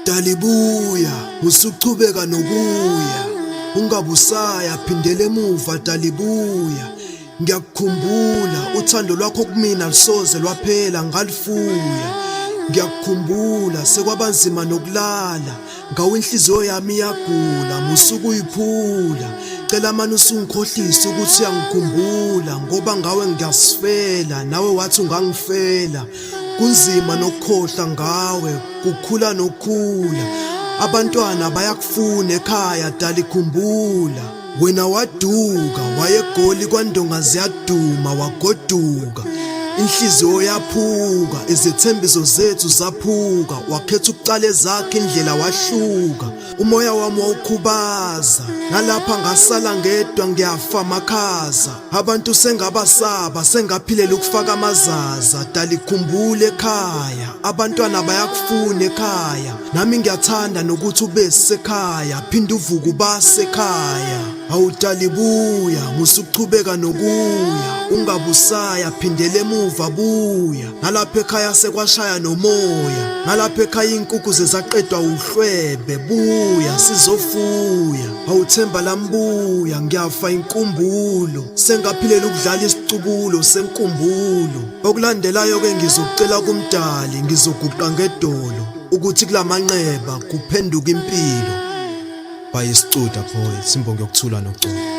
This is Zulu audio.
Dalibuya, usuchubeka nokuya. Ungabusaya phindela emuva Dalibuya. Ngiyakukhumbula uthando lwakho kumina lusoze lwaphela ngalifuya. Ngiyakukhumbula sekwabanzima nokulala ngawe inhliziyo yami iyagula musuku uyiphula. Cela mani usungikhohlisa ukuthi uyangikhumbula ngoba ngawe ngiyasifela nawe wathi ungangifela. Kunzima nokukhohlwa ngawe kukhula nokukhula. Abantwana bayakufuna ekhaya dali khumbula. Wena waduka wayegoli kwandonga ziyaduma wagoduka. Inhliziyo yaphuka izethembiso zethu zaphuka wakhetha ukuqala ezakhe indlela wahluka. Umoya wami wawukhubaza nalapha ngasala ngedwa ngiyafa makhaza. Abantu sengabasaba sengaphilela ukufaka amazaza dalikhumbule ekhaya abantwana bayakufuna ekhaya nami ngiyathanda nokuthi ube sekhaya phinda uvuke ubasekhaya awudalibuya musukuchubeka nokuya ungabusaya phindela emuva buya nalapha ekhaya sekwashaya nomoya nalapha ekhaya inkukhu zezaqedwa uhlwebe buya sizofuya awuthemba lambuya ngiyafa inkumbulo sengaphilela ukudlala isicubulo senkumbulo okulandelayo ke ngizokucela kumdali ngizoguqa ngedolo ukuthi kulamanxeba kuphenduka impilo. By Isicuda Boy, simbongi yokuthula noculo.